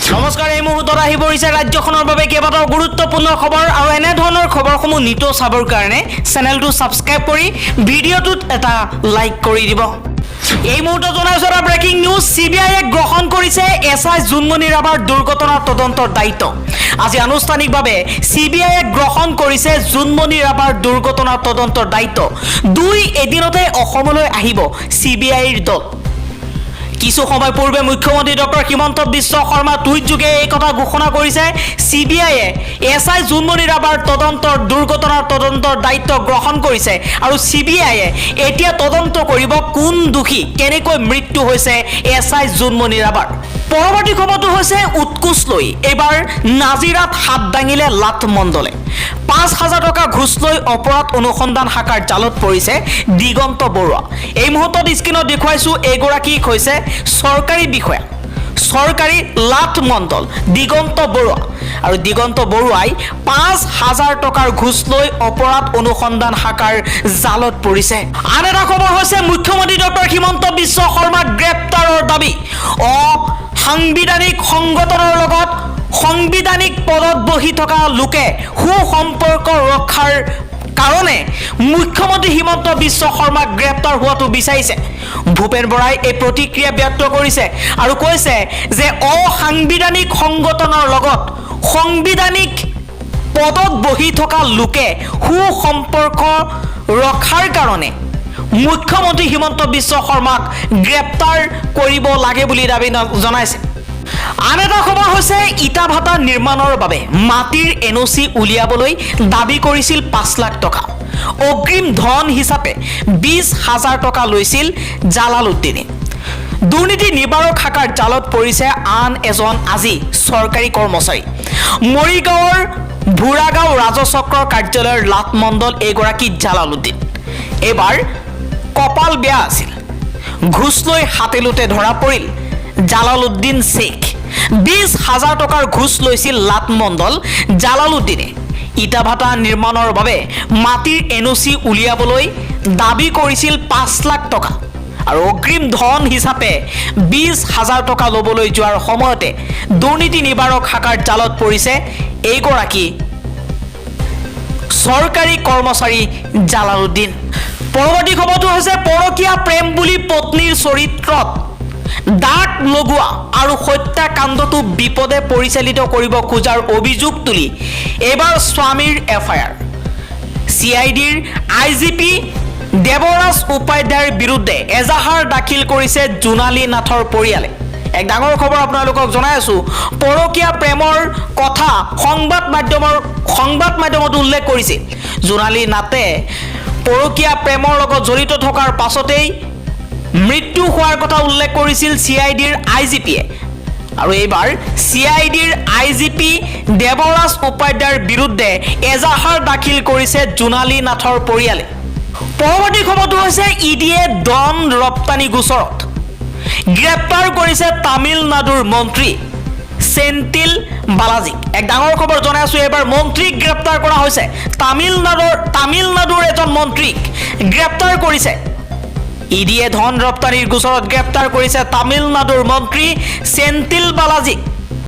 নমস্কাৰ, এই মুহূৰ্তত আহি পৰিছে ৰাজ্যখনৰ বাবে কেইবাটাও গুৰুত্বপূৰ্ণ খবৰ আৰু এনেধৰণৰ খবৰসমূহ নিতৌ চাবৰ কাৰণে চেনেলটো ছাবস্ক্ৰাইব কৰি ভিডিঅ'টোত এটা লাইক কৰি দিব। এই মুহূৰ্তত জনাইছোঁ এটা ব্ৰেকিং নিউজ। চিবিআইয়ে গ্ৰহণ কৰিছে এছ I Jonmoni ৰাভাৰ দুৰ্ঘটনাৰ তদন্তৰ দায়িত্ব। আজি আনুষ্ঠানিকভাৱে চিবিআইয়ে গ্ৰহণ কৰিছে জোনমণি ৰাভাৰ দুৰ্ঘটনাৰ তদন্তৰ দায়িত্ব। দুই এদিনতে অসমলৈ আহিব চিবিআইৰ দল। কিছু সময় পূৰ্বে মুখ্যমন্ত্ৰী ডক্টৰ হিমন্ত বিশ্ব শৰ্মা টুইটযোগে এই কথা ঘোষণা কৰিছে। চিবিআইয়ে এছ I Jonmoni ৰাভাৰ দুৰ্ঘটনাৰ তদন্তৰ দায়িত্ব গ্ৰহণ কৰিছে আৰু চিবিআইয়ে এতিয়া তদন্ত কৰিব কোন দোষী, কেনেকৈ মৃত্যু হৈছে এছ I Jonmoni ৰাভাৰ। পৰৱৰ্তী খবৰটো হৈছে উৎকোচ লৈ এইবাৰ নাজিৰাত হাত দাঙিলে লাট মণ্ডলে। 5,000 টকা ঘোচ লৈ অপৰাধ অনুসন্ধান শাখাৰ জালত পৰিছে দিগন্ত বৰুৱা। এই মুহূৰ্তত স্ক্ৰীণত দেখুৱাইছোঁ, এইগৰাকী হৈছে চৰকাৰী বিষয়া, চৰকাৰী লাট মণ্ডল দিগন্ত বৰুৱা। আৰু দিগন্ত বৰুৱাই 5,000 টকাৰ ঘোচ লৈ অপৰাধ অনুসন্ধান শাখাৰ জালত পৰিছে। আন এটা খবৰ হৈছে মুখ্যমন্ত্ৰী ডক্টৰ হিমন্ত বিশ্ব শৰ্মাক গ্ৰেপ্তাৰৰ দাবী। অসাংবিধানিক সংগঠনৰ লগত সাংবিধানিক পদত বহি থকা লোকে সুসম্পৰ্ক ৰক্ষাৰ কাৰণে মুখ্যমন্ত্ৰী হিমন্ত বিশ্ব শৰ্মাক গ্ৰেপ্তাৰ হোৱাটো বিচাৰিছে। ভূপেন বৰাই এই প্ৰতিক্ৰিয়া ব্যক্ত কৰিছে আৰু কৈছে যে অসাংবিধানিক সংগঠনৰ লগত সাংবিধানিক পদত বহি থকা লোকে সুসম্পৰ্ক ৰখাৰ কাৰণে মুখ্যমন্ত্ৰী হিমন্ত বিশ্ব শৰ্মাক গ্ৰেপ্তাৰ কৰিব লাগে বুলি দাবী জনাইছে। আন এটা খবৰ হৈছে ইটা ভাটা নিৰ্মাণৰ বাবে মাটিৰ এনঅ'চি উলিয়াবলৈ দাবী কৰিছিল 5 লাখ টকা। অগ্ৰিম ধন হিচাপে 20,000 টকা লৈছিল জালাল উদ্দিনে। দুৰ্নীতি নিবাৰক শাখাৰ জালত পৰিছে আন এজন আজি চৰকাৰী কৰ্মচাৰী। মৰিগাঁৱৰ ভোৰাগাঁও ৰাজচক্ৰৰ কাৰ্যালয়ৰ লাট মণ্ডল এইগৰাকী জালাল উদ্দিন। এইবাৰ কপাল বেয়া আছিল, ঘোচ লৈ হাতে লোটে ধৰা পৰিল জালাল উদ্দিন শ্বেখ। 20,000 টকাৰ ঘোচ লৈছিল লাট মণ্ডল জালাল উদ্দিনে। ইটা ভাটা নিৰ্মাণৰ বাবে মাটিৰ এনঅ'চি উলিয়াবলৈ দাবী কৰিছিল 5 লাখ টকা আৰু অগ্ৰিম ধন হিচাপে 20,000 টকা ল'বলৈ যোৱাৰ সময়তে দুৰ্নীতি নিবাৰক শাখাৰ জালত পৰিছে এইগৰাকী চৰকাৰী কৰ্মচাৰী জালাল উদ্দিন। পৰৱৰ্তী খবৰটো হৈছে পৰকীয়া প্ৰেম বুলি পত্নীৰ চৰিত্ৰত দাগ লগোৱা আৰু হত্যাকাণ্ডটো বিপথে পৰিচালিত কৰিব খোজাৰ অভিযোগ তুলি এইবাৰ স্বামীৰ এফআইআৰ। চিআইডিৰ আইজিপি দেৱৰাজ উপাধ্যায়ৰ বিৰুদ্ধে এজাহাৰ দাখিল কৰিছে জোনালী নাথৰ পৰিয়ালে। এক ডাঙৰ খবৰ আপোনালোকক জনাই আছোঁ। পৰকীয়া প্ৰেমৰ কথা সংবাদ মাধ্যমত উল্লেখ কৰিছিল। জোনালী নাথে পৰকীয়া প্ৰেমৰ লগত জড়িত থকাৰ পাছতেই মৃত্যু হোৱাৰ কথা উল্লেখ কৰিছিল চিআইডিৰ আইজিপিয়ে। আৰু এইবাৰ চিআইডিৰ আইজিপি দেৱৰাজ উপাধ্যায়ৰ বিৰুদ্ধে এজাহাৰ দাখিল কৰিছে জোনালী নাথৰ পৰিয়ালে। পৰৱৰ্তী খবৰটো হৈছে ইডিয়ে ধন ৰপ্তানি গোচৰত গ্ৰেপ্তাৰ কৰিছে তামিলনাডুৰ মন্ত্ৰী চেন্তিল বালাজীক। এক ডাঙৰ খবৰ জনাই আছোঁ, এইবাৰ মন্ত্ৰীক গ্ৰেপ্তাৰ কৰা হৈছে। তামিলনাডুৰ এজন মন্ত্ৰীক গ্ৰেপ্তাৰ কৰিছে। ইডিয়ে ধন ৰপ্তানিৰ গোচৰত গ্ৰেপ্তাৰ কৰিছে তামিলনাডুৰ মন্ত্ৰী চেন্তিল বালাজীক।